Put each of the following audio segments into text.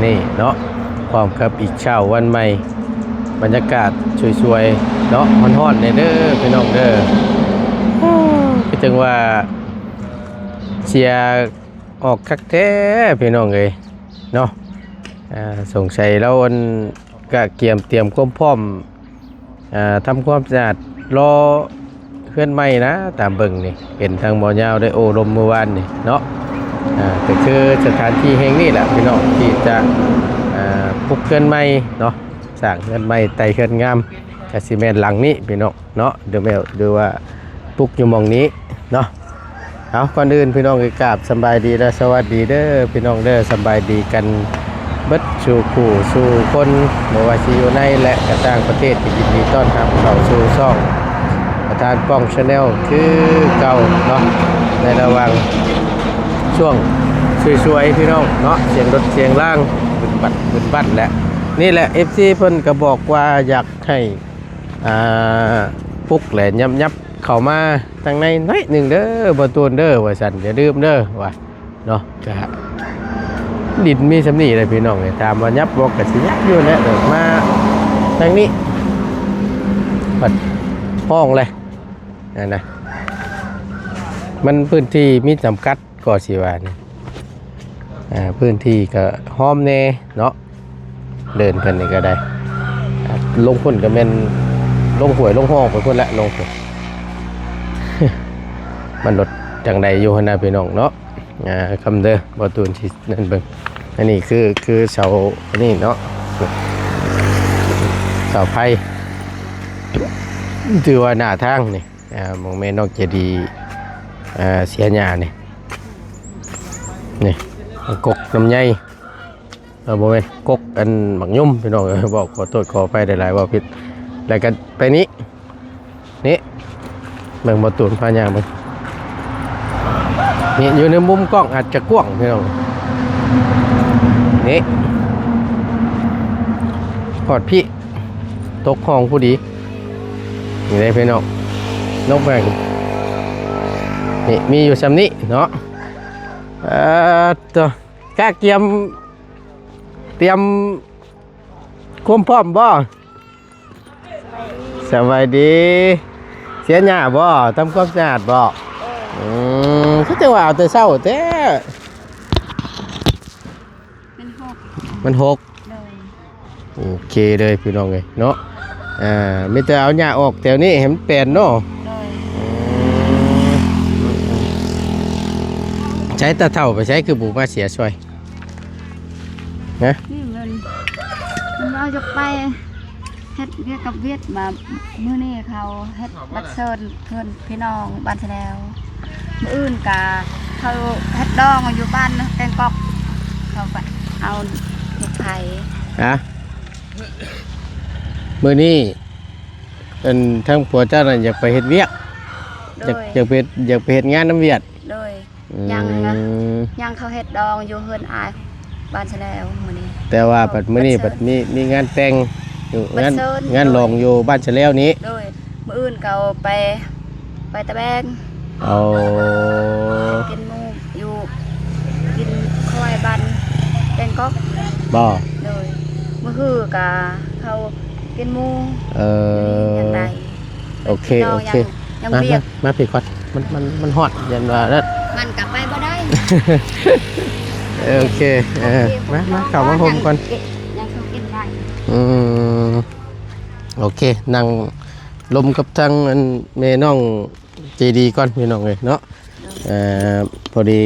ນີ້ເນາະ ພ້ອມກັບອີກເຊົ້າວັນໃໝ່ ບັນຍາກາດສວຍໆເນາະ ຮ້ອນໆແດ່ເດີພີ່ນ້ອງເດີ. ຄືຈັ່ງວ່າເສຍອອກຄັກແທ້ພີ່ນ້ອງເອີຍເນາະ. ອ່າ ສົງໄສລາວອັນ ກະກຽມຕຽມຄວາມພ້ອມ ອ່າ ທຳຄວາມສະອາດລໍເຮືອນໃໝ່ນະ. ຕາມເບິ່ງນີ້ ເຫັນທາງບ່າວຍາວໄດ້ໂອ້ລົມມື້ວານນີ້ເນາະ. ອ່າ ກະຄືສະຖານທີ່ແຫ່ງນີ້ແຫຼະພີ່ນ້ອງ ທີ່ຈະ ອ່າ ປຸກເຮືອນໃໝ່ເນາະ ສ້າງເຮືອນໃໝ່ ໄຕ່ເຮືອນງາມ ກະຊິແມ່ນຫຼັງນີ້ພີ່ນ້ອງເນາະ ຫຼືແມ່ນ ຫຼືວ່າປຸກຢູ່ໝ່ອງນີ້ເນາະ. ເອົາ ກ່ອນອື່ນພີ່ນ້ອງ ກະກາບສຳບາຍດີ ແລະ ສະຫວັດດີເດີພີ່ນ້ອງເດີ. ສຳບາຍດີກັນເບິດສູ່ຄູ່ສູ່ຄົນ ບໍ່ວ່າຊິຢູ່ໃນ ແລະ ກະຕ່າງປະເທດ ກະຍິນດີຕ້ອນຮັບເຂົ້າສູ່ຊ່ອງປະທານປ່ອງ Channel ຄືເກົ່າເນາະ. ໃນລະຫວ່າງຊ່ວງສວຍໆ ພີ່ນ້ອງເນາະ ສຽງລົດສຽງລາງບຶດບັດບຶດບັດແຫຼະ. ນີ້ແຫຼະ ເອັຟຊີ ເພິ່ນກະບອກວ່າຢາກໃຫ້ ອ່າ ປຸກແຫຼະ ຫຍັບໆເຂົ້າມາທາງໃນໜ້ອຍໜຶ່ງເດີ ບ່າວຕູນເດີ ວ່າຊັ້ນ ຢ່າລືມເດີວ່າເນາະ. ກະດິນມີສ່ຳນີ້ແຫຼະພີ່ນ້ອງເອີຍ ຖາມວ່າຫຍັບບໍ່ ກະຊິຫຍັບຢູ່ແຫຼະ. ມາທາງນີ້ບັດຫ້ອງແຫຼະ ອັນນະ ມັນພື້ນທີ່ມີຈຳກັດ ກໍຊິວ່ານີ້ ອ່າ ພື້ນທີ່ກໍຫອມແດ່ເນາະ. ເດີນເພິ່ນນີ້ກໍໄດ້ ອ່າ ລົງພຸ້ນກໍແມ່ນລົງຫ້ວຍລົງຮ່ອງໄປພຸ້ນແຫຼະ ລົງພຸ້ນ ມັນລົດຈັ່ງໃດຢູ່ຫັ້ນນະພີ່ນ້ອງເນາະ. ອ່າ ຄຳເດີ ບ່າວຕູນຊິນັ້ນເບິ່ງ. ອັນນີ້ຄື ຄືເສົາອັນນີ້ເນາະ ເສົາໄຟ ຖືວ່າໜ້າທາງນີ້ ອ່າ ໝ່ອງແມ່ນ້ອງເຈດີ ອ່າ ເສຍຫຍ້ານີ້ ນີ້ ກົກນ້ຳໃຍ ເອີ ບໍ່ແມ່ນ ກົກອັນໝາກຍົມ ພີ່ນ້ອງເອີຍ. ເວົ້າ ຂໍໂທດຂໍອະໄພຫຼາຍໆ ເວົ້າຜິດ. ແລ້ວກໍໄປນີ້ ນີ້ ເບິ່ງ ບ່າວຕູນພາຍ່າງເບິ່ງ ນີ້ ຢູ່ໃນມຸມກ້ອງອາດຈະກວ້າງ ພີ່ນ້ອງ ນີ້ ຮອດພີ້ ຕົກຮ່ອງພໍດີ. ນີ້ເດ້ພີ່ນ້ອງ ນົກແບງ ນີ້ມີຢູ່ຊ່ຳນີ້ເນາະ. ເອີ ໂຕ ກະກຽມ ຕຽມຄວາມພ້ອມບໍ່? ສະບາຍດີ. ເສຍຫຍ້າບໍ່? ທຳຄວາມສະອາດບໍ່? ອືມ ຄືຈັ່ງວ່າເອົາແຕ່ເຊົ້າແທ້? ມັນຫົກ ມັນຫົກ ໂດຍ ໂອເຄເລີຍພີ່ນ້ອງເອີຍເນາະ. ອ່າ ມີແຕ່ເອົາຫຍ້າອອກແຖວນີ້ໃຫ້ມັນແປນເນາະ. ໂດຍ ອືມ ໃຊ້ຕາເຖົ້າໄປໃສ ຄືບໍ່ມາເສຍຊ່ອຍນະ? ນີ້ມັນ ມັນວ່າຢາກໄປ ເຮັດວຽກກັບວຽດ ມາມື້ນີ້ເຂົາເຮັດບັດເຊີນເພື່ອນພີ່ນ້ອງບ້ານຊະແລວ. ມື້ອື່ນກະເຂົາເຮັດດອງຢູ່ບ້ານແກງກອກ ເຂົາໄປເອົາລູກໃຜ ຮະ? ມື້ນີ້ອັນທາງຜົວເຈົ້ານັ້ນຢາກໄປເຮັດວຽກ ໂດຍ ຢາກ ຢາກໄປເຮັດ ຢາກໄປເຮັດງານນຳວຽດ ໂດຍ ອືມ ຍັງ ຍັງເຂົາເຮັດດອງຢູ່ເຮືອນອ້າຍ ບ້ານຊະແລວມື້ນີ້ ແຕ່ວ່າບັດມື້ນີ້ບັດມີ ມີງານແຕ່ງຢູ່ ງານ ງານຫຼອງຢູ່ບ້ານຊະແລວນີ້ ໂດຍ ມື້ອື່ນກໍໄປ ໄປຕະແບງ ເອົາ ກິນໝູຢູ່ ກິນຄວາຍບ້ານແກງກອກ ບໍ່ ໂດຍ ມື້ຮືກະເຂົາກິນໝູ ເອີ ຍັງໄດ້ ໂອເຄ ໂອເຄ ຍັງ ຍັງ ມາ ວຽກ ມາ ມາພີ້ກ່ອນ ມັນ ມັນ ມັນຮ້ອນ ຢ້ານວ່ານັ້ນ ມັນກໍໄປບໍ່ໄດ້ ເອີ ໂອເຄ ເອີ ມາ ມາ ເຂົ້າມາຮົ່ມກ່ອນ ຍັງ ຍັງເຂົ້າກິນໄດ້ ອືມ ໂອເຄ ນັ່ງລົມກັບທາງອັນແມ່ນ້ອງເຈດີກ່ອນ ພີ່ນ້ອງເອີຍເນາະ ເອີ ພໍດີ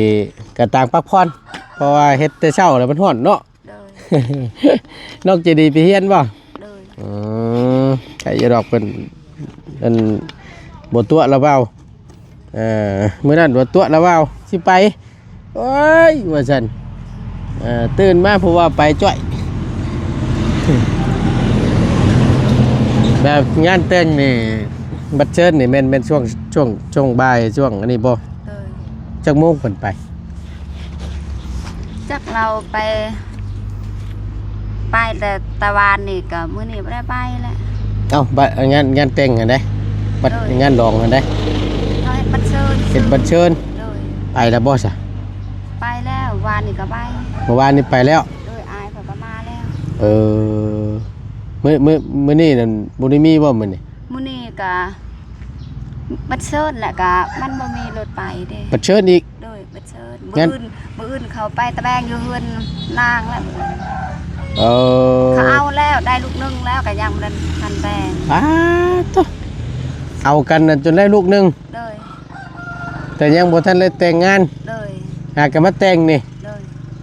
ກະຕ່າງພັກຜ່ອນ ເພາະວ່າເຮັດແຕ່ເຊົ້າແລ້ວມັນຮ້ອນເນາະ ໂດຍ ນ້ອງເຈດີໄປຮຽນບໍ່? ໂດຍ ອືມ ໃຫ້ຢູ່ດອກ ເພິ່ນ ອັນ ບໍ່ຕົວະລະເວົ້າ ເອີ ມື້ນັ້ນບໍ່ຕົວະລະເວົ້າ ຊິໄປ ໂອ້ຍ ວ່າຊັ້ນ ເອີ ຕື່ນມາຜູ້ວ່າໄປຈ້ອຍ ແບບງານແຕ່ງນີ້ ບັດເຊີນນີ້ແມ່ນ ແມ່ນຊ່ວງ ຊ່ວງ ຊ່ວງບ່າຍ ຊ່ວງອັນນີ້ບໍ່? ໂດຍ ຈັກໂມງເພິ່ນໄປ? ຈັກລາວໄປ ໄປແຕ່ຕະວານນີ້ ກໍມື້ນີ້ບໍ່ໄດ້ໄປແລ້ວ ເອົ້າ ບາດ ງານ ງານແຕ່ງຫັ້ນເດ້ ບັດ ໂດຍ ງານດອງຫັ້ນເດ້ ເຂົາເຮັດບັດເຊີນ ເຮັດບັດເຊີນ ໂດຍ ໄປແລ້ວບໍ່ຊະ? ໄປແລ້ວ ວານນີ້ກໍໄປ ເມື່ອວານນີ້ໄປແລ້ວ ໂດຍ ອ້າຍເພິ່ນ ເອີ ມື້ ມື້ ມື້ນີ້ນັ້ນບໍ່ໄດ້ມີບໍ່ມື້ນີ້? ມື້ນີ້ກະບັດເຊີນ ແລ້ວກະມັນບໍ່ມີລົດໄປເດ້. ບັດເຊີນອີກ? ໂດຍ ບັດເຊີນ. ມື້ອື່ນ ມື້ອື່ນເຂົາໄປຕະແບງຢູ່ເຮືອນນາງແລ້ວ. ເອີ ເຂົາເອົາແລ້ວ ໄດ້ລູກໜຶ່ງແລ້ວ ກະຍັງບໍ່ທັນແບ່ງ. ປາດໂທ້ ເອົາກັນນັ້ນຈົນໄດ້ລູກໜຶ່ງ. ໂດຍ ແຕ່ຍັງບໍ່ທັນໄດ້ແຕ່ງງານ. ໂດຍ ຫາກະມາແຕ່ງນີ້. ໂດຍ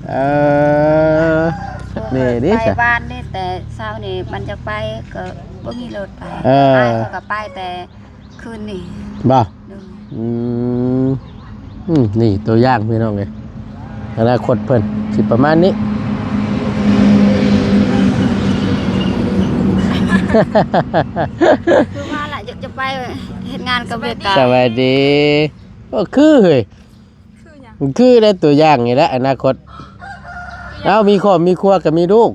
ເອີ ແມ່ເດ້ ໄປ ຊະ ວານນີ້ ແຕ່ເຊົ້ານີ້ມັນຈະໄປ ກໍບໍ່ມີລົດໄປ. ເອີ ອ້າຍເຂົາກໍໄປແຕ່ຄືນນີ້. ບໍ່? ໂດຍ ອືມ ອືມ ນີ້ຕົວຢ່າງພີ່ນ້ອງເອີຍ ອະນາຄົດເພິ່ນຊິປະມານນີ້. ຄືວ່າລະ ຈະ ຈະໄປເຮັດງານກັບວຽກການ. ສະບາຍດີ. ໂອ້ ຄືເຮີ້ຍ ຄືຫຍັງ? ມັນຄືໄດ້ຕົວຢ່າງນີ້ແຫຼະ ອະນາຄົດ. ເອົ້າ ມີຄອບມີຄົວກໍມີລູກ.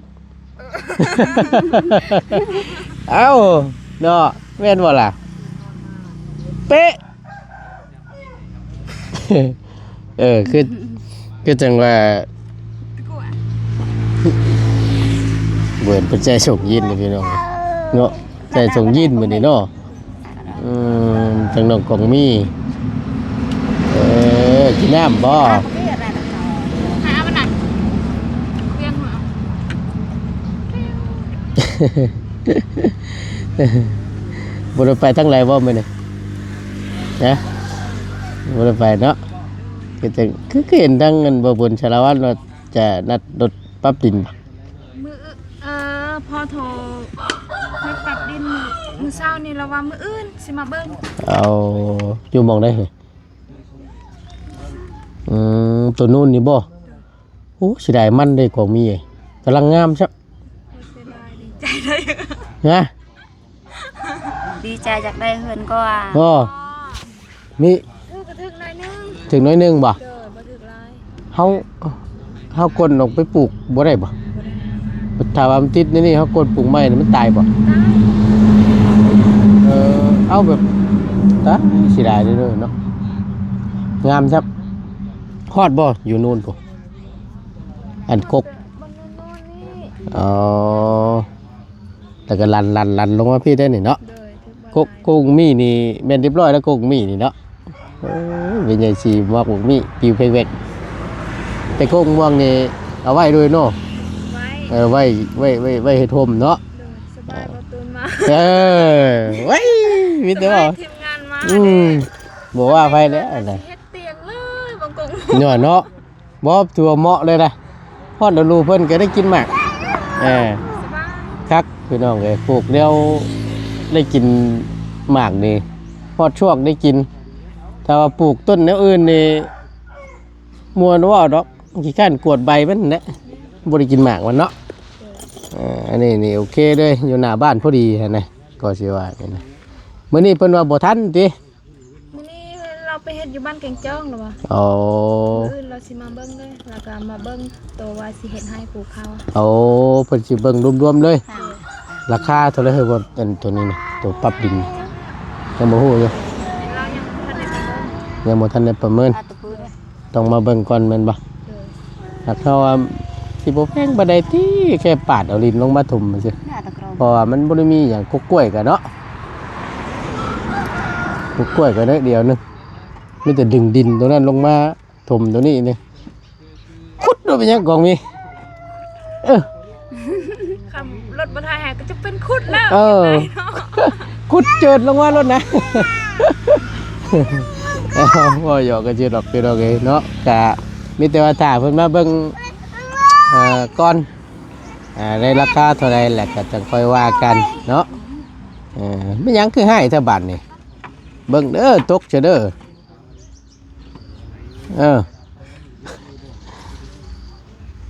ເອົ້າ ເນາະ ແມ່ນບໍ່ລະ? ເປະ. ເອີ ຄື ຄືຈັ່ງວ່າ ເວີນເພິ່ນໃສ່ສົ່ງຢີນເດ້ພີ່ນ້ອງເນາະ. ໃສ່ສົ່ງຢີນມື້ນີ້ເນາະ. ອືມ ທາງນ້ອງກອງມີ. ເອີ ກິນນ້ຳບໍ່? ບໍ່ໄດ້ໄປທາງໃດບໍ່ມື້ນີ້? ຮະ? ບໍ່ໄດ້ໄປເນາະ. ຄືແຕ່ ຄື ຄືເຫັນທາງອັນບໍ່ບຸນສາລະວັນວ່າຈະນັດລົດປັບດິນບໍ່? ມື້ ເອີ ພໍ່ໂທມາປັບດິນມື້ ມື້ເຊົ້ານີ້ ລາວວ່າມື້ອື່ນຊິມາເບິ່ງ. ເອົາ ຢູ່ໝ່ອງໃດເຮີ້ຍ? ອືມ ໂຕນູນນີ້ບໍ່? ໂອ້ ເສຍດາຍມັນເດ້ ຂອງມີ ກຳລັງງາມຊະ. ເສຍດາຍ ດີໃຈເດ້. ຮະ? ດີໃຈຢາກໄດ້ເຮືອນກວ່າ. ບໍ່ ມີ ຖືກກໍຖືກໜ້ອຍໜຶ່ງ. ຖືກໜ້ອຍໜຶ່ງບໍ່? ໂດຍ ບໍ່ຖືກຫຼາຍ. ເຮົາ ເຮົາກົ້ນອອກໄປປູກບໍ່ໄດ້ບໍ່? ບໍ່ໄດ້. ຖ້າວ່າມັນຕິດໃນນີ້ ເຮົາກົ້ນປູກໃໝ່ນີ້ ມັນຕາຍບໍ່? ຕາຍ. ເອີ ເອົາແບບ ຕາຍ ເສຍດາຍເດີເນາະ. ງາມຊະ. ຮອດບໍ່ ຢູ່ນູນພຸ້ນ? ອັນກົກ ມັນນອນນີ້. ອໍ ແລ້ວກໍລັນ ລັນ ລັນລົງມາພີ້ໄດ້ນີ້ເນາະ. ໂດຍ ຖືກ ກົກ ກົກໝີ່ນີ້ແມ່ນຮຽບຮ້ອຍແລ້ວ ກົກໝີ່ນີ້ເນາະ. ໂອ້ຍ ແມ່ໃຫຍ່ສີໝອກໝີ່ປິວແພກໆ. ແຕ່ກົກມ່ວງນີ້ເອົາໄວ້ໂດຍເນາະ. ໄວ້ ເອີ ໄວ້ ໄວ້ ໄວ້ ໄວ້ເຮັດຮົ່ມເນາະ. ໂດຍ ສະບາຍບໍ່ຕື່ນມາ. ເອີ ໄວ້ ມີແຕ່ວ່າ ສະບາຍ ທີມງານມາ. ອືມ ເດ້ ບໍ່ວ່າໃຜແລ້ວນະ ຊິເຮັດຕຽງເລີຍ ບໍ່ກົກ ເນາະ. ບໍ່ ຖືວ່າເໝາະເລີຍນະ. ຮອດລະດູເພິ່ນກໍໄດ້ກິນໝາກ. ເອີ ສະບາຍ ຄັກພີ່ນ້ອງເອີຍ ປູກແນວໄດ້ກິນໝາກນີ້ ຮອດຊ່ວງໄດ້ກິນ. ຖ້າວ່າປູກຕົ້ນແນວອື່ນນີ້ ມ່ວນເວົ້າດອກ ຂີ້ຄ້ານກວດໃບມັນແຫຼະ ບໍ່ໄດ້ກິນໝາກມັນເນາະ. ເອີ ອັນນີ້ນີ້ໂອເຄເລີຍ ຢູ່ໜ້າບ້ານພໍດີຫັ້ນນະ ກໍຊິວ່ານີ້ນະ. ມື້ນີ້ເພິ່ນວ່າບໍ່ທັນຕິ? ມື້ນີ້ລາວໄປເຮັດຢູ່ບ້ານແກງຈ້ອງລະວ່າ. ອໍ ມື້ອື່ນລາວຊິມາເບິ່ງເລີຍ ແລ້ວກໍມາເບິ່ງໂຕວ່າຊິເຮັດໃຫ້ປູກເຂົ້າ. ໂອ້ ເພິ່ນຊິເບິ່ງລວມໆເລີຍ. ລາຄາເທົ່າໃດເຮີ້ຍ ອັນໂຕນີ້ນະ ໂຕປັບດິນ ຍັງບໍ່ຮູ້ຢູ່. ລາວຍັງບໍ່ທັນໄດ້ໄປເບິ່ງ ຍັງບໍ່ທັນໄດ້ປະເມີນ. ຕ້ອງມາເບິ່ງກ່ອນແມ່ນບໍ່? ໂດຍ ຫາກເຮົາວ່າຊິບໍ່ແພງປານໃດຕິ ແຄ່ປາດເອົາດິນລົງມາຖົມຊື່ ເພາະວ່າມັນບໍ່ໄດ້ມີຫຍັງ. ກົກກ້ວຍກໍເນາະ ກົກກ້ວຍກໍໜ້ອຍດຽວໜຶ່ງ ມີແຕ່ດຶງດິນຕົງນັ້ນລົງມາຖົມຕົງນີ້ນີ້. ຂຸດໂລດ ເປັນຫຍັງກອງມີ. ເອີ ຄັນລົດບໍ່ຖ່າຍໃຫ້ກໍຈະເປັນຂຸດແລ້ວ. ເອີ ເນາະ ຂຸດເຈີດລົງມາໂລດນະ. ເວົ້າຫຍອກກັນຊື່ດອກພີ່ນ້ອງເອີຍເນາະ. ກະມີແຕ່ວ່າຖ້າເພິ່ນມາເບິ່ງ ເອີ ກ່ອນ ອ່າ ໃນລາຄາເທົ່າໃດ ແລ້ວກໍຈັ່ງຄ່ອຍວ່າກັນເນາະ. ເອີ ແມ່ນຫຍັງຄືຮ້າຍແທ້ບາດນີ້? ເບິ່ງເດີ ຕົກເດີ້ເດີ. ເອີ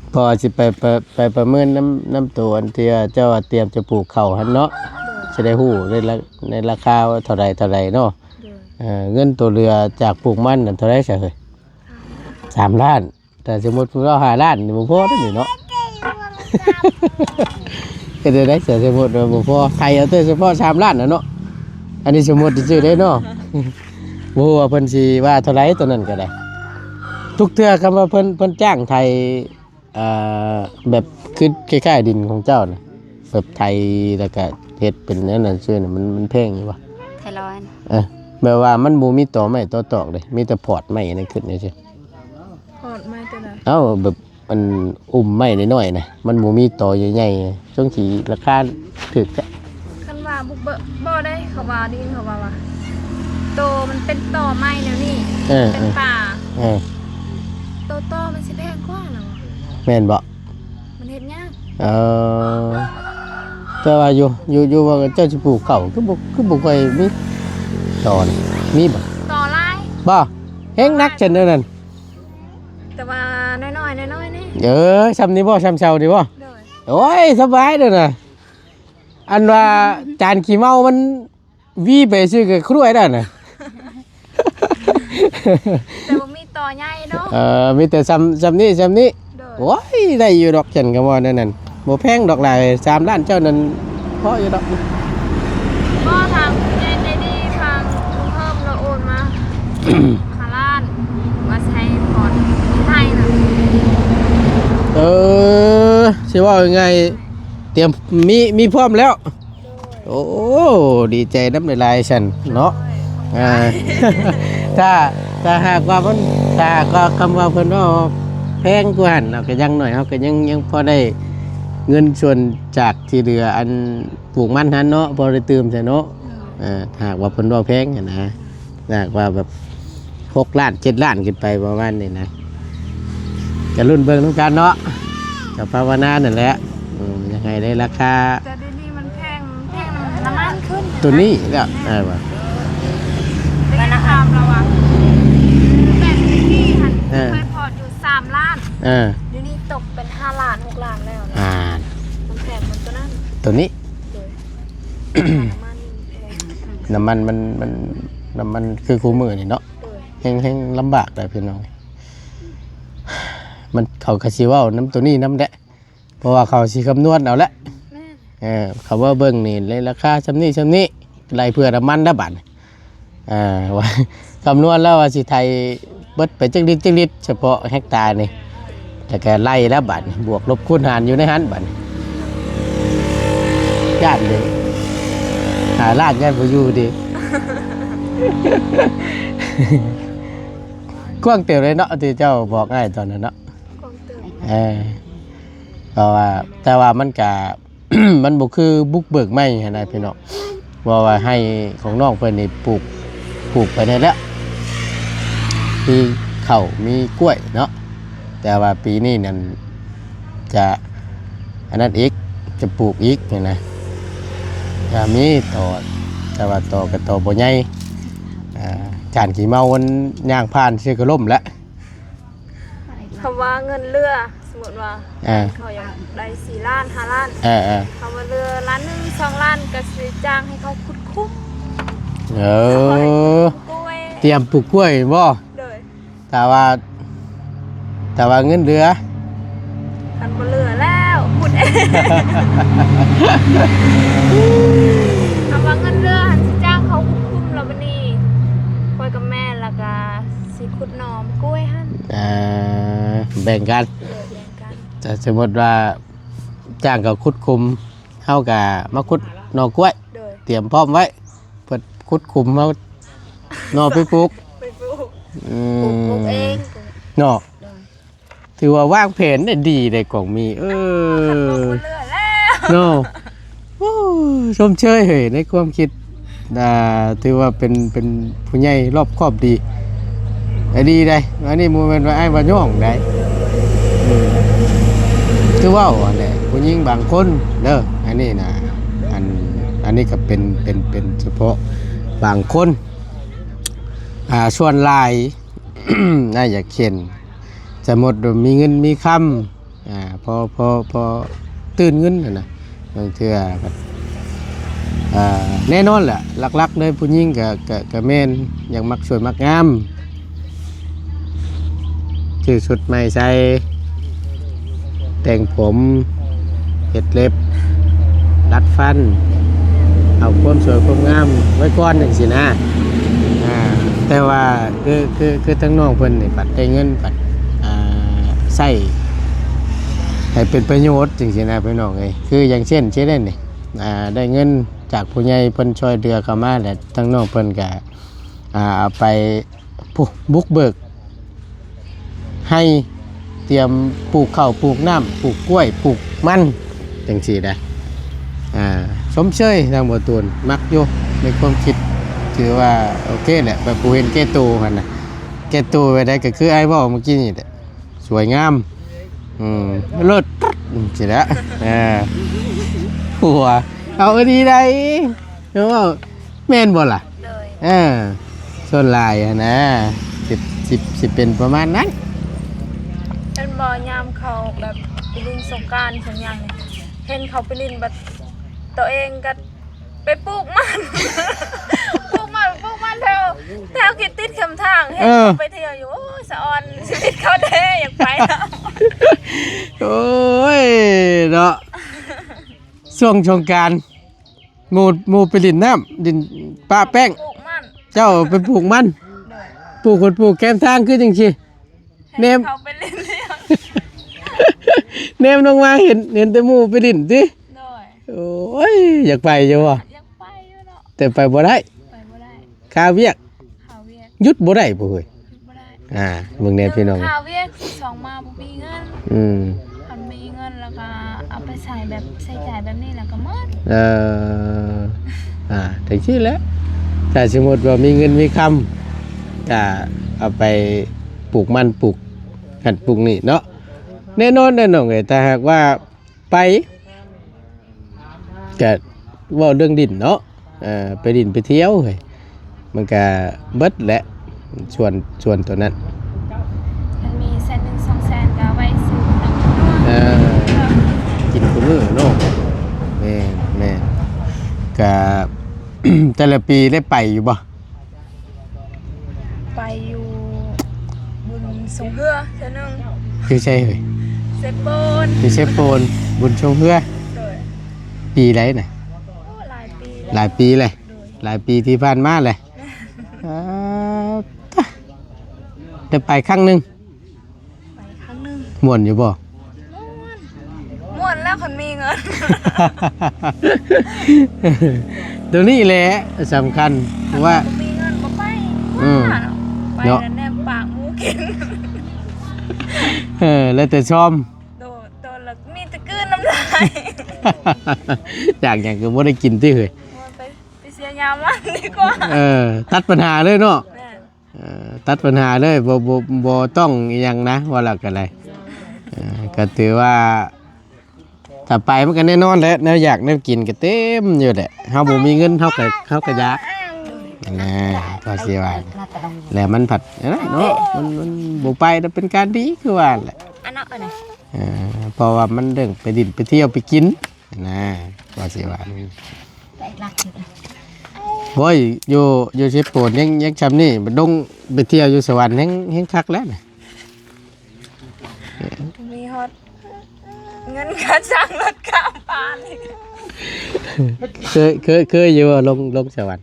ເພາະວ່າຊິໄປ ໄປ ໄປປະເມີນນຳ ນຳໂຕອັນທີ່ວ່າເຈົ້າວ່າຕຽມຈະປູກເຂົ້າຫັ້ນເນາະ. ໂດຍ ຊິໄດ້ຮູ້ໃນລາ ໃນລາຄາວ່າເທົ່າໃດ ເທົ່າໃດເນາະ. ໂດຍ ເອີ ເງິນໂຕເຫຼືອຈາກປູກມັນນັ້ນເທົ່າໃດຊະເຮີ້ຍ? ສາມລ້ານ. ແຕ່ສົມມຸດວ່າຫ້າລ້ານນີ້ບໍ່ພໍເດ້ນີ້ເນາະ. ເຮັດໄດ້ໃດ ສົມມຸດວ່າບໍ່ພໍ ໄຂເອົາແຕ່ສະເພາະສາມລ້ານນະເນາະ. ອັນນີ້ສົມມຸດຊື່ໆເດ້ເນາະ. ບໍ່ຮູ້ວ່າເພິ່ນຊິວ່າເທົ່າໃດ ໂຕນັ້ນກໍໄດ້. ທຸກເທື່ອຄຳວ່າເພິ່ນ ເພິ່ນຈ້າງໄຖ ເອີ ແບບເຂ ຕິດຄ້າຍໆດິນຂອງເຈົ້ານະ ແບບໄຖແລ້ວກະເຮັດເປັນແນວນັ້ນຊື່ນະ ມັນ ມັນແພງຢູ່ບໍ່? ໄຖລອນ ເອີ ແບບວ່າມັນບໍ່ມີຕໍໄມ້ຕໍຕອກເດ້ ມີແຕ່ພອດໄມ້ນັ້ນຂຶ້ນຊື່ໆ. ພອດໄມ້ຕົວໃດ? ເອົ້າ ແບບ ອັນ ອຸ້ມໄມ້ນ້ອຍໆນະ ມັນບໍ່ມີຕໍໃຫຍ່ໆ ຈັ່ງຊິລາຄາຖືກແທ້. ຄັນວ່າບຸກເບີກ ບໍ່ໄດ້ ເຂົາວ່າ ໄດ້ຍິນເຂົາວ່າວ່າ ໂຕມັນເປັນຕໍໄມ້ແນວນີ້ ເອີ ເປັນປ່າ ເອີ ໂຕຕໍມັນຊິແພງກວ່ານະ. ແມ່ນບໍ່? ມັນເຮັດຍາກ. ເອີ ແຕ່ວ່າຢູ່ ຢູ່ ຢູ່ວ່າເຈົ້າຊິປູກເຂົ້າ ຄືບໍ່ ຄືບໍ່ຄ່ອຍມີຕໍນະ ມີບໍ່? ຕໍຫຼາຍ ບໍ່? ແຮງໜັກຊັ້ນແນວນັ້ນ. ແຕ່ວ່ານ້ອຍໆ ນ້ອຍໆນີ້. ເອີ ຊ່ຳນີ້ບໍ່? ຊ່ຳເຊົານີ້ບໍ່? ໂດຍ. ໂອ້ຍ ສະບາຍເດີ້ນະ ອັນວ່າຈານຂີ້ເມົາມັນ ວີໄປຊື່ກະຄຣວຍແລ້ວນະ. ແຕ່ບໍ່ມີຕໍໃຫຍ່ເນາະ. ເອີ ມີແຕ່ຊ່ຳ ຊ່ຳນີ້ ຊ່ຳນີ້. ໂດຍ. ໂອ້ຍ ໄດ້ຢູ່ດອກ ຈັ່ງກະວ່າແນວນັ້ນ ບໍ່ແພງດອກຫຼາຍ ສາມລ້ານເຈົ້ານັ້ນພໍຢູ່ດອກ. ບໍ່ ທາງຜູ້ໃຫຍ່ໃຈດີ ທາງລຸງເພີ່ມລາວໂອນມາ ຫ້າລ້ານ ວ່າຊິໃຫ້ຜ່ອນໄທນະ. ເອີ ຊິເວົ້າງ່າຍໆ ຕຽມ ມີ ມີພ້ອມແລ້ວ. ໂອ້ ດີໃຈນຳຫຼາຍໆຊັ້ນເນາະ. ໂດຍ. ອ່າ ຖ້າ ຖ້າຫາກວ່າມັນ ຖ້າຫາກວ່າຄຳວ່າເພິ່ນເວົ້າແພງກວ່າຫັ້ນ ເຮົາກະຢ່າງໜ້ອຍເຮົາກະຍັງ ຍັງພໍໄດ້ເງິນສ່ວນຈາກທີ່ເຫຼືອ ອັນ ປູກມັນຫັ້ນເນາະ ພໍໄດ້ຕື່ມໃສ່ເນາະ. ໂດຍ. ເອີ ຖ້າຫາກວ່າເພິ່ນເວົ້າແພງຫັ້ນນະ ຖ້າຫາກວ່າແບບ ຫົກລ້ານ ເຈັດລ້ານຂຶ້ນໄປປະມານນີ້ນະ ກະລຸ້ນເບິ່ງນຳກັນເນາະ ກະພາວະນານັ້ນແຫຼະ. ອືມ ຢາກໃຫ້ໄດ້ລາຄາ ແຕ່ດຽວນີ້ມັນແພງ ແພງນຳນ້ຳມັນຂຶ້ນ ໂຕນີ້ແຫຼະ ເອີ ວ່າ ໄດ້ຍິນຂ່າວລາວວ່າ ແບບທີ່ນີ້ຫັ້ນ ເອີ ເຄີຍພໍດຢູ່ສາມລ້ານ ເອີ ດຽວນີ້ຕົກເປັນຫ້າລ້ານ ຫົກລ້ານແລ້ວນະ. ອ່າ ມັນແພງ ມັນໂຕນັ້ນ ໂຕນີ້. ໂດຍ. ນ້ຳມັນແພງ ນ້ຳມັນມັນ ມັນ ນ້ຳມັນຄືຄູ່ມື້ນີ້ເນາະ. ໂດຍ. ແຮງ ແຮງລຳບາກໄດ໋ພີ່ນ້ອງ ມັນ ເຂົາກະຊິເວົ້ານຳໂຕນີ້ນຳແຫຼະ ເພາະວ່າເຂົາຊິຄຳນວນເອົາແຫຼະ. ແມ່ນ. ເອີ ເຂົາມາເບິ່ງນີ້ ໃນລາຄາຊ່ຳນີ້ຊ່ຳນີ້ ໄລ່ເພື່ອນ້ຳມັນແລ້ວບາດນີ້ ເອີ ວ່າ ຄຳນວນແລ້ວວ່າຊິໄຖເບິດໄປຈັກລິດຈັກລິດ ສະເພາະເຮັກຕານີ້ ແລ້ວກະໄລ່ແລ້ວບາດນີ້ ບວກລົບຄູນຫານຢູ່ໃນຫັ້ນບາດນີ້ ຢ້ານເດ້ ຫ້າລ້ານຢ້ານບໍ່ຢູ່ເດ້. ກວ້າງເຕີບເລີຍເນາະ ທີ່ເຈົ້າບອກອ້າຍຕອນນັ້ນເນາະ. ກວ້າງເຕີບ. ເອີ ເພາະວ່າ ແຕ່ວ່າມັນກະ ມັນບໍ່ຄືບຸກເບີກໃໝ່ຫັ້ນນະພີ່ນ້ອງ ເວົ້າວ່າໄຮ່ຂອງນ້ອງເພິ່ນນີ້ປູກ ປູກໄປແດ່ແລ້ວ ມີເຂົ້າມີກ້ວຍເນາະ ແຕ່ວ່າປີນີ້ນັ້ນຈະອັນນັ້ນອີກ ຈະປູກອີກຫັ້ນນະ ກະມີຕໍ ແຕ່ວ່າຕໍກະຕໍບໍ່ໃຫຍ່ ອ່າ ຈານຂີ້ເມົາມັນຍ່າງຜ່ານຊື່ກະລົ້ມແລ້ວ. ຄຳວ່າເງິນເຫຼືອ ສົມມຸດວ່າ ເອີ ເຂົາຢາກໄດ້ສີ່ລ້ານ ຫ້າລ້ານ ເອີ ເອີ ຄຳວ່າເຫຼືອລ້ານໜຶ່ງ ສອງລ້ານ ກະຊິຈ້າງໃຫ້ເຂົາຂຸດຂຸມ. ເອີ ກວຍ ຕຽມປູກກ້ວຍແມ່ນບໍ່? ໂດຍ. ຖ້າວ່າ ຖ້າວ່າເງິນເຫຼືອ ຄັນບໍ່ເຫຼືອແລ້ວ ຂຸດເອງ ຄຳວ່າເງິນເຫຼືອຫັ້ນ ຊິຈ້າງເຂົາຂຸດຂຸມ ແລ້ວບາດນີ້ ຂ້ອຍກັບແມ່ ແລ້ວກະຊິຂຸດໜໍ່ກ້ວຍຫັ້ນ. ອ່າ ແບ່ງກັນ. ໂດຍ ແບ່ງກັນ. ແຕ່ສົມມຸດວ່າຈ້າງເຂົາຂຸດຂຸມ ເຮົາກະມາຂຸດໜໍ່ກ້ວຍ. ໂດຍ. ຕຽມພ້ອມໄວ້ ເພິ່ນຂຸດຂຸມ ເຮົາໜໍ່ໄປປູກ ໄປປູກ. ອືມ ປູກເອງເນາະ. ໂດຍ. ຖືວ່າວາງແຜນໄດ້ດີເດ້ ກອງມີ ເອີ ເນາະ. ໂອ້ ຊົມເຊີຍເຮີ້ຍ ໃນຄວາມຄິດ ອ່າ ຖືວ່າເປັນ ເປັນຜູ້ໃຫຍ່ລອບຄອບດີ ດີໄດ໋. ອັນນີ້ບໍ່ແມ່ນວ່າອ້າຍວ່າຍ້ອງໄດ໋ ອືມ ຄືເວົ້າຫັ້ນແຫຼະ ຜູ້ຍິງບາງຄົນເດີ ອັນນີ້ນະ ອັນ ອັນນີ້ກະເປັນ ເປັນ ເປັນສະເພາະບາງຄົນ ອ່າ ສ່ວນຫຼາຍ ອ້າຍຢາກເຫັນ ສົມມຸດວ່າມີເງິນມີຄຳ ອ່າ ພໍ ພໍ ພໍຕື່ນເງິນຫັ້ນນະ ບາງເທື່ອ ອ່າ ແນ່ນອນແຫຼະ ຫຼັກໆເລີຍຜູ້ຍິງກະ ກະ ກະແມ່ນຢາກມັກສວຍມັກງາມ ຊື້ຊຸດໃໝ່ໃສ່ ແຕ່ງຜົມ ເຮັດເລັບ ດັດຟັນ ເອົາຄວາມສວຍຄວາມງາມໄວ້ກ່ອນຈັ່ງຊີ້ນະ. ອ່າ ແຕ່ວ່າ ຄື ຄື ຄືທາງນ້ອງເພິ່ນນີ້ບັດໄດ້ເງິນບັດ ອ່າ ໃຊ້ ໃຫ້ເປັນປະໂຫຍດຈັ່ງຊີ້ນະພີ່ນ້ອງເອີຍ. ຄືຢ່າງເຊັ່ນຊີ້ເດ້ນີ້ ອ່າ ໄດ້ເງິນຈາກຜູ້ໃຫຍ່ເພິ່ນຊ່ວຍເຫຼືອເຂົ້າມາ ແລະ ທາງນ້ອງເພິ່ນກະ ອ່າ ເອົາໄປ ຜູ້ບຸກເບີກໄຮ່ ຕຽມປູກເຂົ້າ ປູກນ້ຳ ປູກກ້ວຍ ປູກມັນ ຈັ່ງຊີ້ນະ. ອ່າ ຊົມເຊີຍທາງບໍ່ຕູນ ມັກຢູ່ ໃນຄວາມຄິດ ຖືວ່າໂອເຄແຫຼະ ແບບຜູ້ເຫັນແກ່ໂຕຫັ້ນນະ. ແກ່ໂຕແບບໃດ ກໍຄືອ້າຍເວົ້າເມື່ອກີ້ນີ້ແຫຼະ ສວຍງາມ ອືມ ເລີດ ຈັ່ງຊີ້ແຫຼະ. ເອີ ຜົວ ເອົາອີ່ຫຼີໃດ ເນາະ ແມ່ນບໍ່ລະ? ໂດຍ ເອີ ສ່ວນຫຼາຍຫັ້ນນະ ຊິ ຊິ ຊິເປັນປະມານນັ້ນ. ແມ່ນບໍ່? ຍາມເຂົາແບບໄປຫຼິ້ນສົງການສົງຫຍັງນີ້ ເຫັນເຂົາໄປຫຼິ້ນ ບັດໂຕເອງກໍໄປປູກມັນ ປູກມັນ ປູກມັນແຖວ ແຖວທີ່ຕິດແຄມທາງ ເຫັນ ເອີ ເຂົາໄປທ່ຽວຢູ່. ໂອ້ຍ ສະອອນຊີວິດເຂົາແທ້ ຢາກໄປນຳ. ໂອ້ຍ ເນາະ ຊ່ວງສົງການ ໝູ່ ໝູ່ໄປຫຼິ້ນນ້ຳ ຫຼິ້ນປະແປ້ງ ປູກມັນ ເຈົ້າໄປປູກມັນ ໂດຍ ປູກຄົນປູກແຄມທາງຄືຈັ່ງຊີ້ ແນມ ເຂົາໄປຫຼິ້ນ ແນມລົງມາເຫັນ ເຫັນແຕ່ໝູ່ໄປຫຼິ້ນຕິ. ໂດຍ ໂອ້ຍ ຢາກໄປຢູ່ບໍ່? ຢາກໄປຢູ່ເນາະ ແຕ່ໄປບໍ່ໄດ້ ໄປບໍ່ໄດ້ ຄາວຽກ ຄາວຽກ ຢຸດບໍ່ໄດ້ບໍ່ເຮີ້ຍ? ຢຸດບໍ່ໄດ້ ອ່າ ເບິ່ງແດ່ພີ່ນ້ອງ ຄາວຽກ ສອງມາບໍ່ມີເງິນ ອືມ ຄັນມີເງິນແລ້ວກໍເອົາໄປໃຊ້ແບບ ໃຊ້ຈ່າຍແບບນີ້ແລ້ວກໍໝົດ. ເອີ ອ່າ ຈັ່ງຊີ້ແຫຼະ ຖ້າສົມມຸດວ່າມີເງິນມີຄຳ ກໍເອົາໄປປູກມັນ ປູກຫັ້ນ ປູກນີ້ເນາະ. ແນ່ນອນແຫຼະນ້ອງເອີຍ ຖ້າຫາກວ່າ ໄປ ກະເວົ້າເລື່ອງດິນເນາະ ເອີ ໄປດິນໄປທ່ຽວເຮີ້ຍ ມັນກະເບິດແຫຼະ ສ່ວນ ສ່ວນໂຕນັ້ນ ຄັນມີແສນໜຶ່ງ ສອງແສນ ກະໄວ້ຊື້ນ້ຳ ເອີ ກິນຄູ່ມື້ເນາະ. ແມ່ນ ແມ່ນ ກະ ແຕ່ລະປີໄດ້ໄປຢູ່ບໍ່? ໄປຢູ່ບຸນຊ່ວງເຮືອເທື່ອໜຶ່ງ. ຢູ່ໃສເອີຍ? ເຊໂປນ ຢູ່ເຊໂປນ ບຸນຊ່ວງເຮືອ. ໂດຍ ປີໃດນະ? ໂອ້ ຫຼາຍປີແລ້ວ ຫຼາຍປີແລ້ວ ໂດຍ ຫຼາຍປີທີ່ຜ່ານມາແຫຼະ. ອ່າ ໄດ້ໄປຄັ້ງໜຶ່ງ ໄປຄັ້ງໜຶ່ງ. ມ່ວນຢູ່ບໍ່? ມ່ວນ ມ່ວນແລ້ວຄັນມີເງິນ. ໂຕນີ້ແຫຼະສຳຄັນ ເພາະວ່າບໍ່ມີເງິນບໍ່ໄປ. ອືມ ໄປເນາະ ແນມປາກໝູກິນ. ເອີ ແລ້ວແຕ່ຊອມ. ໂດ ໂຕລະມີແຕ່ກືນນ້ຳລາຍ. ຢາກຫຍັງກໍບໍ່ໄດ້ກິນຕິເຮີ້ຍ? ໂອ້ຍ ໄປ ໄປເສຍຍາມັນດີກວ່າ. ເອີ ຕັດປັນຫາເລີຍເນາະ. ແມ່ນ ເອີ ຕັດປັນຫາເລີຍ ບໍ່ ບໍ່ ບໍ່ຕ້ອງອີ່ຫຍັງນະ ວ່າແລ້ວກໍໄດ້. ເອີ ກໍຖືວ່າ ຖ້າໄປມັນກໍແນ່ນອນແຫຼະ ແນວຢາກແນວກິນກໍເຕັມຢູ່ແຫຼະ. ເຮົາບໍ່ມີເງິນ ເຮົາກໍ ເຮົາກໍຢາກນະ ກໍຊິວ່າ. ແລ້ວມັນພັດ ອັນນັ້ນເນາະ ມັນ ມັນບໍ່ໄປແລ້ວເປັນການດີ ຄືວ່າແຫຼະ. ອັນນັ້ນ ເອີ ເພາະວ່າມັນເລື່ອງໄປດິນໄປທ່ຽວໄປກິນນະ ກໍຊິວ່າ. ໂອ້ຍ ຢູ່ ຢູ່ເຊໂປນຍັງ ຍັງຊ່ຳນີ້ ບາດລົງໄປທ່ຽວຢູ່ສະຫວັນແຮງ ແຮງຄັກແລ້ວນະ. ມີຮອດເງິນຄ່າຈ້າງລົດຂ້າມປານີ້. ເຄີຍ ເຄີຍ ເຄີຍຢູ່ບໍ່ ລົງ ລົງສະຫວັນ?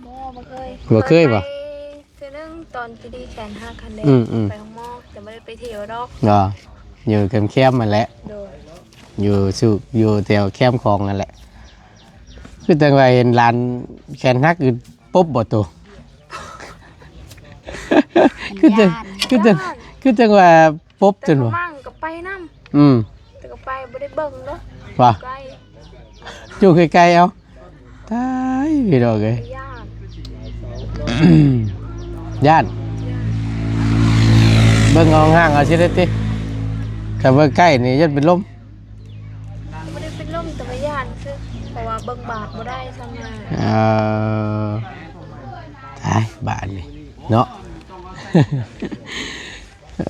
ບໍ່ ບໍ່ເຄີຍ. ບໍ່ເຄີຍບໍ່? ໄປເທື່ອໜຶ່ງຕອນທີ່ດີແຂນຫັກຫັ້ນເດ້. ອືມໆ ໄປໂຮງໝໍ ແຕ່ບໍ່ໄດ້ໄປທ່ຽວດອກ. ບໍ່ ຢູ່ແຄມໆຫັ້ນແຫຼະ. ໂດຍ ຢູ່ສຸກ ຢູ່ແຖວແຄມຂອງຫັ້ນແຫຼະ. ຄືຈັ່ງວ່າເຫັນຫຼານແຂນຫັກຢູ່ ປົບບໍ່ໂຕ? ຄືຈັ່ງ ຢ້ານ ຄືຈັ່ງ ຢ້ານ ຄືຈັ່ງວ່າປົບຈົນວ່າ ແຕ່ກະມັ່ງກໍໄປນຳ. ອືມ ແຕ່ກໍໄປບໍ່ໄດ້ເບິ່ງເນາະ. ວ່າ ໄກ ຢູ່ໄກໆ ເອົາ ຕາຍ ພີ່ນ້ອງເອີຍ ຢ້ານ ຢ້ານ ເບິ່ງເອົາຫ່າງໆ ເອົາຊິໄດ້ຕິ. ຖ້າເບິ່ງໃກ້ນີ້ຢ້ານເປັນລົມ. ບໍ່ໄດ້ເປັນລົມ ແຕ່ວ່າຢ້ານຊື່ ເພາະວ່າເບິ່ງບາດບໍ່ໄດ້ຊ່ຳນັ້ນ. ເອີ ຕາຍບາດນີ້ເນາະ.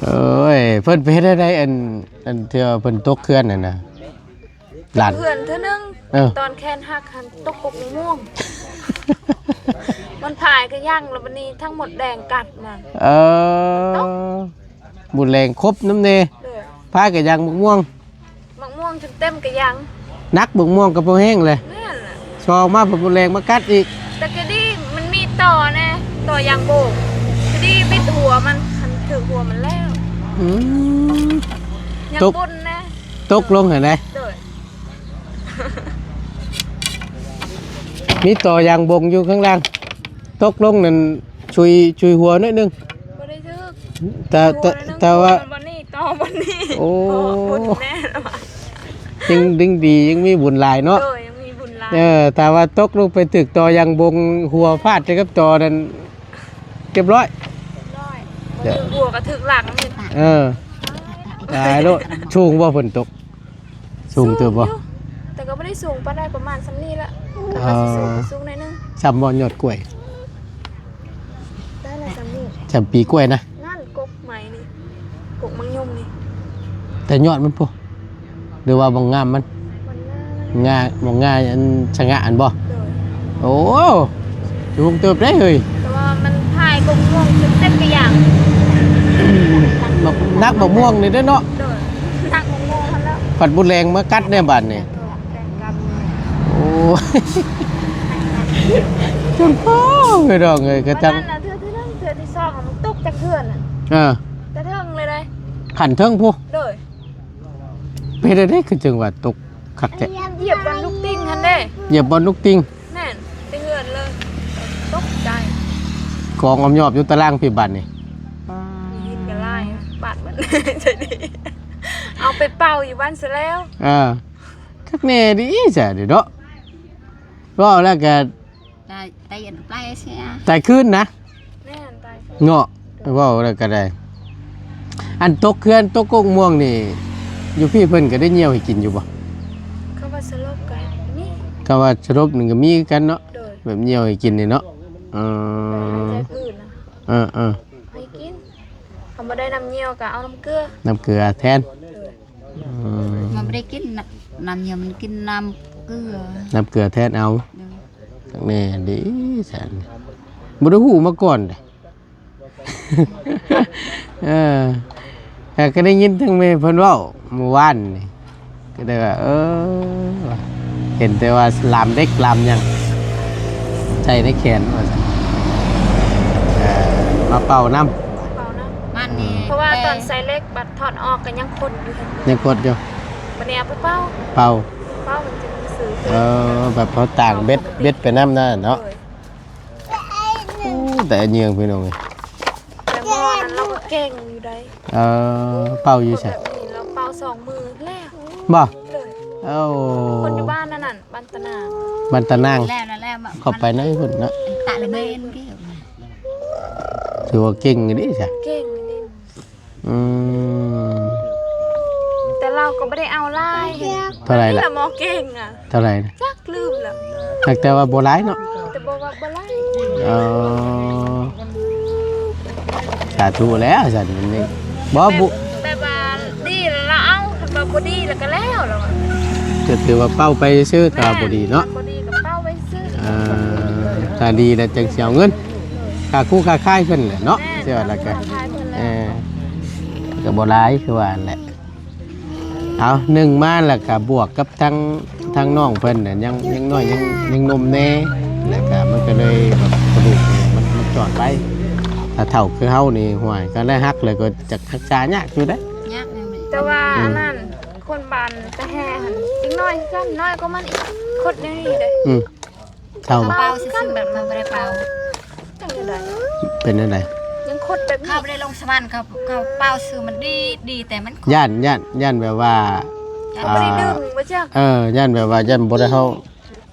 ໂອ້ຍ ເພິ່ນໄປເຮັດແນວໃດ ອັນ ອັນທີ່ວ່າເພິ່ນຕົກເຂື່ອນຫັ້ນນະ ຫຼານ ເຂື່ອນເທື່ອໜຶ່ງ. ເອີ ຕອນແຂນຫັກຫັ້ນຕົກກົກມະມ່ວງ ມັນພາຍກະຍັງ ແລ້ວບັດນີ້ທັງມົດແດງກັດມັນ. ເອີ ມົດແດງຄົບນຳແດ່. ເອີ ພາຍກະຍັງໝາກມ່ວງ ໝາກມ່ວງຈົນເຕັມກະຍັງ ໜັກໝາກມ່ວງກະບໍ່ແຮງເລີຍ. ແມ່ນລະ ຊອກມາເພິ່ນບໍ່ແລງມາກັດອີກ. ແຕ່ກະດີມັນມີຕໍ່ແນ່ ຕໍ່ຢາງໂບກ ກະດີບິດຫົວມັນ ຄັນຖືກຫົວມັນແລ້ວ. ອືມ ຍັງບຸນແນ່. ຕົກລົງຫັ້ນໃດ. ໂດຍ ມີຕໍຢາງບົງຢູ່ຂ້າງລ່າງ ຕົກລົງນັ້ນຊຸຍ ຊຸຍຫົວໜ້ອຍໜຶ່ງ. ບໍ່ໄດ້ຖືກ ແຕ່ ແຕ່ ຫົວໜ້ອຍໜຶ່ງ ແຕ່ວ່າ ໂອ້ ມັນບໍ່ນີ້ ຕໍ່ບໍ່ນີ້. ໂອ້ ໂອ້ ບຸນແນ່ລະວ່າ ຍັງ ຍັງດີ ຍັງມີບຸນຫຼາຍເນາະ. ໂດຍ ຍັງມີບຸນຫຼາຍ. ເອີ ຖ້າວ່າຕົກລົງໄປຖືກຕໍຢາງບົງ ຫົວຟາດໃສ່ກັບຕໍນັ້ນ ຮຽບຮ້ອຍ ຮຽບຮ້ອຍ. ບໍ່ຖືກຫົວກໍຖືກຫຼັງນີ້. ເອີ ຕາຍໂລດ. ສູງບໍ່ ຝົນຕົກ? ສູງເຕີບບໍ່? ສູງຢູ່ ແຕ່ກໍບໍ່ໄດ້ສູງປານໃດ ປະມານສ່ຳນີ້ລະ. ເອີ ກໍຊິສູງ ສູງໜ້ອຍໜຶ່ງ. ສ່ຳບໍ່ຍອດກ້ວຍ? ໄດ້ລະສ່ຳນີ້. ສ່ຳປີກ້ວຍນະ? ນັ້ນ ກົກໄມ້ນີ້ ກົກໝາກຍົມນີ້. ແຕ່ຍອດມັນພຸ້ນ ຫຼືວ່າໝ່ອງງ່າມມັນ? ໝ່ອງງ່າມ ໝ່ອງງ່າມອັນສະຫງະຫັ້ນບໍ່? ໂດຍ. ໂອ້ ສູງເຕີບເດ້ເຮີ້ຍ. ແຕ່ວ່າມັນພາຍກົກມ່ວງຈົນເຕັມກະຢ່າງ. ບັກ ໜັກບັກມ່ວງນີ້ເດ້ເນາະ. ໂດຍ ໜັກບັກມ່ວງຫັ້ນແລ້ວ. ພັດບຸດແລງມາກັດແນ່ບາດນີ້. ໂອ້ຍ ຈົນພໍ ພີ່ນ້ອງເອີຍ ກະຈັ່ງ ອັນນັ້ນນະ ເທື່ອທີໜຶ່ງ ເທື່ອທີສອງມັນຕົກຈາກເຮືອນນະ. ເອີ ແຕ່ເທິງເລີຍເດ້ ຂັ້ນເທິງພຸ້ນ. ໂດຍ. ເປັນຈັ່ງໃດຄືຈັ່ງວ່າຕົກຄັກແທ້? ຢຽບບ່ອນລູກຕິ່ງຫັ້ນເດ້. ຢຽບບ່ອນລູກຕິ່ງ? ແມ່ນ ແຕ່ເຮືອນເລີຍ ຕົກໃຈ. ກອງອອມຍອບຢູ່ຕາລ່າງພີ້ບາດນີ້. ມີຫີນກໍຫຼາຍ ບາດມັນໃຈດີ ເອົາໄປເປົ່າຢູ່ບ້ານຊະແລ້ວ. ເອີ ຄັກແນ່ດີຊະເດເນາະ. ເວົ້າແລ້ວກໍ ຕາຍ ຕາຍອັນປາຍເສຍ ຕາຍຄືນນະ. ແມ່ນ ຕາຍຄືນເນາະ. ເວົ້າແລ້ວກໍໄດ້ ອັນຕົກເຮືອນຕົກກົກມ່ວງນີ້ ຢູ່ພີ້ເພິ່ນກໍໄດ້ຍ່ຽວໃຫ້ກິນຢູ່ບໍ່? ຄຳວ່າສະຫຼົບກໍມີ ຄຳວ່າສະຫຼົບນີ້ກໍມີຄືກັນເນາະ. ໂດຍ. ແບບຍ່ຽວໃຫ້ກິນນີ້ເນາະ. ເອີ ແບບຫາຍໃຈຜືດນະ. ເອີໆ ໃຫ້ກິນ ຄັນບໍ່ໄດ້ນ້ຳຍ່ຽວກໍເອົານ້ຳເກືອ ນ້ຳເກືອແທນ. ໂດຍ. ອືມ ມັນບໍ່ໄດ້ກິນນະ ນ້ຳຍ່ຽວ ມັນກິນນ້ຳເກືອ ນ້ຳເກືອແທນເອົາ. ໂດຍ. ຄັກແນ່ດີຊັ້ນ ບໍ່ໄດ້ຮູ້ມາກ່ອນເດ້. ເອີ ແຕ່ກໍໄດ້ຍິນທາງແມ່ເພິ່ນເວົ້າມື້ວານນີ້ ກໍໄດ້ວ່າ ເອີ ວ່າ ເຫັນແຕ່ວ່າລາມເດັກລາມຫຍັງ ໃສ່ໃນແຂນວ່າຊັ້ນ. ເອີ ມາເປົ່ານຳ ເປົ່ານຳ ມັນນີ້ ເພາະວ່າຕອນໃສ່ເຫຼັກບັດຖອດອອກກໍຍັງຄົດຢູ່ ຍັງຄົດຢູ່. ບັດນີ້ເອົາໄປເປົ່າ ເປົ່າ ເປົ່າມັນຈຶ່ງຊື່. ເອີ ແບບເຮົາຕາກເບັດ ເບັດໄປນຳນັ້ນເນາະ. ໂດຍ. ໂອ້ ແຕ່ເຍືອງ ພີ່ນ້ອງເອີຍ ແຕ່ໝໍນັ້ນລາວກໍເກັ່ງຢູ່ໃດ. ເອີ ເປົ່າຢູ່ໃສ? ແບບນີ້ລາວເປົ່າສອງມື້ແລ້ວ. ບໍ່? ໂດຍ. ໂອ້ ຄົນຢູ່ບ້ານນັ້ນ ບ້ານຕານາງ ບ້ານຕານາງ ແລ້ວ ແລ້ວ ເຂົ້າໄປໃນພຸ້ນເນາະ ຕະລະເບນ. ຖືວ່າເກັ່ງອີ່ຫຼີຊະ ເກັ່ງອີ່ຫຼີ. ອືມ ແຕ່ລາວກໍບໍ່ໄດ້ເອົາຫຼາຍ. ເທົ່າໃດລະ? ໝໍເກັ່ງອະ ເທົ່າໃດນະ? ຈັກລືມລະ ຫາກແຕ່ວ່າບໍ່ຫຼາຍເນາະ ແຕ່ບໍ່ວ່າບໍ່ຫຼາຍ. ເອີ ສາທຸແລ້ວຊັ້ນ ມັນນີ້ບໍ່ ແບບ ບຸ ແບບວ່າດີລະລາວເອົາ ຄັນວ່າບໍ່ດີລະກໍແລ້ວລະວ່າ. ກໍຖືວ່າເປົ່າໄປຊື່ໆ ຖ້າບໍ່ດີເນາະ ບໍ່ດີກໍເປົ່າໄປຊື່. ເອີ ຖ້າດີແລ້ວຈັ່ງຊິເອົາເງິນ ຄ່າຄູ່ຄ່າຂາຍເພິ່ນແຫຼະເນາະ. ແມ່ນ ເຊື່ອແລ້ວກໍ ຄ່າຂາຍເພິ່ນແຫຼະ ເອີ ກໍບໍ່ຫຼາຍຄືວ່າຫັ້ນແຫຼະ. ເອົາ ໜຶ່ງມາແລ້ວກໍບວກກັບທັງ ທັງນ້ອງເພິ່ນນະ ຍັງ ຍັງນ້ອຍ ຍັງ ຍັງໜຸ່ມແດ່ ແລ້ວກໍມັນກໍເລີຍແບບກະດູກມັນ ມັນຈອດໄປ. ຖ້າເຖົ້າຄືເຮົານີ້ ຫ້ວຍ ຄັນໄດ້ຫັກແລ້ວກໍຈັກຮັກສາຍາກຢູ່ເດ້. ຍາກແມ່ນ. ແຕ່ວ່າ ອືມ ອັນນັ້ນ ຄົນບ້ານຕາແຮ່ຫັ້ນ ເດັກນ້ອຍຄືກັນ ນ້ອຍກວ່າມັນອີກ ຄົດແນວນີ້ເດ້. ອືມ ເຖົ້າ ເປົ່າຊື່ໆ ເຂົາບໍ່ໄດ້ເປົ່າ. ຈັ່ງໃດ? ເປັນຈັ່ງໃດ? ຍັງຄົດແບບນີ້ ເຂົາບໍ່ໄດ້ລົງສະຫວັນ ເຂົາ ເຂົາເປົ່າຊື່ມັນດີ ດີແຕ່ມັນ ຢ້ານ ຢ້ານ ຢ້ານແບບວ່າ ຢ້ານບໍ່ໄດ້ດຶງ ອ່າ ບໍ່ຈັກ ເອີ ຢ້ານແບບວ່າ ຢ້ານບໍ່ໄດ້ເຮົາ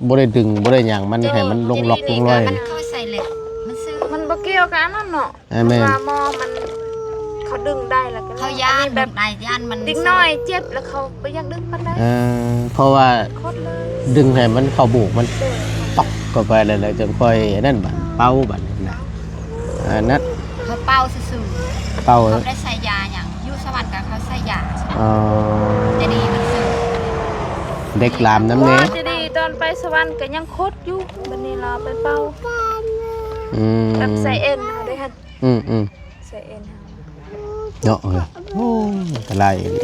ບໍ່ໄດ້ດຶງ ບໍ່ໄດ້ຫຍັງ ມັນໃຫ້ມັນລົງລັອກລົງລອຍ. ມັນເຂົ້າໃສ່ເຫຼັກ ມັນຊື່ ມັນບໍ່ກ່ຽວກັບອັນນັ້ນເນາະ. ເອີ ແມ່ນ ວ່າໝໍມັນ ເຂົາດຶງໄດ້ແລ້ວກໍ ເຂົາຢ້ານ ແບບ ດຶງໄດ້ ຢ້ານມັນ ເດັກນ້ອຍເຈັບແລ້ວເຂົາບໍ່ຢາກດຶງປານໃດ. ເອີ ເພາະວ່າ ຄອດເລີຍ ດຶງໃຫ້ມັນເຂົ້າໂບກ ມັນ ໂດຍ ປັກເຂົ້າໄປແລ້ວ ແລ້ວຈຶ່ງຄ່ອຍອັນນັ້ນບາດ ເປົ່າບາດນະ. ອັນນັ້ນ ເຂົາເປົ່າຊື່ໆ ເປົ່າ ເຂົາບໍ່ໄດ້ໃສ່ຢາຫຍັງ ຢູ່ສະຫວັນກໍເຂົາໃສ່ຢາ. ອໍ ຈະດີມັນຊື່ ເດັກລາມນຳແດ່. ຈະດີຕອນໄປສະຫວັນກໍຍັງຄົດຢູ່ ບັດນີ້ລາວໄປເປົ່າ. ອືມ ກັບໃສ່ເອັນເຮົາເດ້ຫັ້ນ. ອືມ ອືມ ໃສ່ເອັນເຮົາເນາະ. ເອີ ໂອ້ ອັນຕະລາຍອີ່ຫຼີ.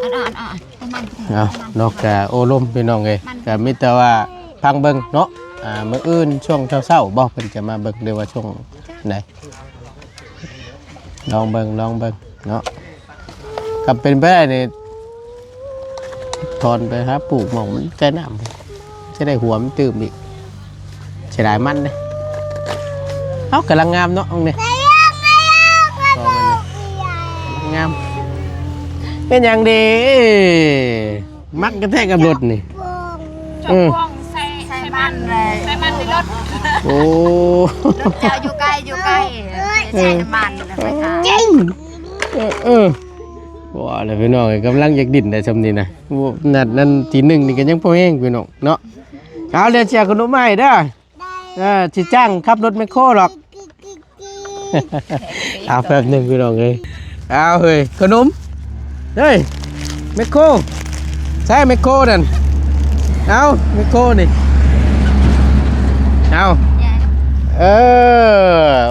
ອັນ ອັນ ອັນ ອັນ ເອົາເນາະ ກະໂອ້ລົມພີ່ນ້ອງເອີຍ ມັນ ກະມີແຕ່ວ່າຟັງເບິ່ງເນາະ. ອ່າ ມື້ອື່ນຊ່ວງເຊົ້າໆ ບໍ່ ເພິ່ນຈະມາເບິ່ງ ຫຼືວ່າຊ່ວງໃດ ລອງເບິ່ງ ລອງເບິ່ງເນາະ. ຄັນເປັນໄປໄດ້ນີ້ ຖອນໄປຫາປູກໝ່ອງມັນໃກ້ນ້ຳ ຈະໄດ້ຫົວມັນຕື່ມອີກ ເສຍດາຍມັນເດ້. ເອົ້າ ກຳລັງງາມເນາະ ນີ້ ກຳລັງງາມ. ເປັນຫຍັງເດ້ ມັກກະແທກກັບລົດນີ້ ເອີ ໃສ່ ໃສ່ມັນເລີຍ ໃສ່ມັນໃນລົດ. ໂອ້ ລົດເຈົ້າຢູ່ໃກ້ ຢູ່ໃກ້ ໃສ່ນ້ຳມັນແລ້ວໄປຂາຍ. ເອີ ເອີ ວ່າແລ້ວພີ່ນ້ອງເອີຍ ກຳລັງຢາກດິ້ນໄດ້ຊ່ຳນີ້ນະ. ໂອ້ ຂະໜາດນັ້ນ ທີໜຶ່ງນີ້ກໍຍັງພໍແຮງພີ່ນ້ອງເນາະ. ເອົາ ດຽວຊິເອົາຂະໜົມມາໃຫ້ເດີ. ເອີ ຊິຈ້າງຂັບລົດແມັກໂຄດອກ. ເອົາ ແປັບໜຶ່ງພີ່ນ້ອງເອີຍ. ເອົາເຮີ້ຍ ຂະໜົມ ເຮີ້ຍ ແມັກໂຄ ໃຊ້ແມັກໂຄນັ້ນ. ເອົາ ແມັກໂຄນີ້ ເອົາ ເອີ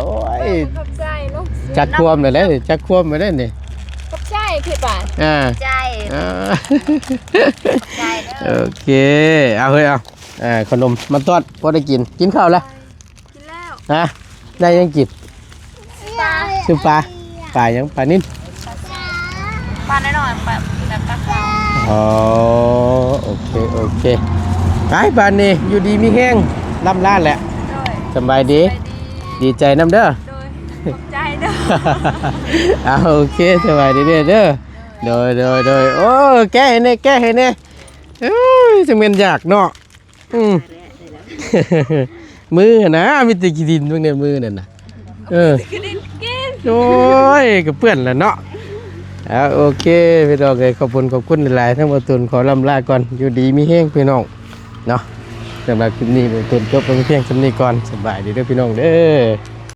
ໂອ້ຍ ຂອບໃຈເນາະ ຈັກຄວາມແລ້ວເດ້ ຈັກຄວາມແລ້ວເດ້ນີ້. ຂອບໃຈຄືປານ ອ່າ ໃຈ ເອີ ຂອບໃຈເດີ ໂອເຄ. ເອົາເຮີ້ຍ ເອົາ ອ່າ ຂະໜົມມາຕ້ອນ ພໍໄດ້ກິນ ກິນເຂົ້າແລ້ວ ກິນແລ້ວ ຮະ ໄດ້ຫຍັງກິນ? ປາ ຊື້ປາ ປາຫຍັງ? ປານິນ ປານ້ອຍໆ ປາ ແບບປາຂາວ. ອໍ ໂອເຄ ໂອເຄ ໄປບາດນີ້ ຢູ່ດີມີແຮງ ລ່ຳລາແຫຼະ. ໂດຍ ສະບາຍດີ ສະບາຍດີ ດີໃຈນຳເດີ. ໂດຍ ຂອບໃຈເດີ ເອົາ ໂອເຄ ສະບາຍດີເດີ ເດີ. ໂດຍ ໂດຍ ໂດຍ ໂອ້ ແກະໃຫ້ແດ່ ແກະໃຫ້ແດ່. ເອີຍ ຈັ່ງແມ່ນຢາກເນາະ. ອືມ ມືຫັ້ນນະ ມີແຕ່ຂີ້ດິນເບິ່ງໃນມືນັ້ນນະ. ເອີ ໂອ້ຍ ກໍເປື້ອນແຫຼະເນາະ. ເອົາ ໂອເຄ ພີ່ນ້ອງເອີຍ ຂອບຄຸນ ຂອບຄຸນຫຼາຍໆ ທັງບ່າວຕຸນ ຂໍລ່ຳລາກ່ອນ ຢູ່ດີມີແຮງພີ່ນ້ອງເນາະ. ສຳລັບຄລິບນີ້ ບ່າວຕຸນຈົບລົງພຽງສ່ຳນີ້ກ່ອນ ສະບາຍດີເດີພີ່ນ້ອງເດີ.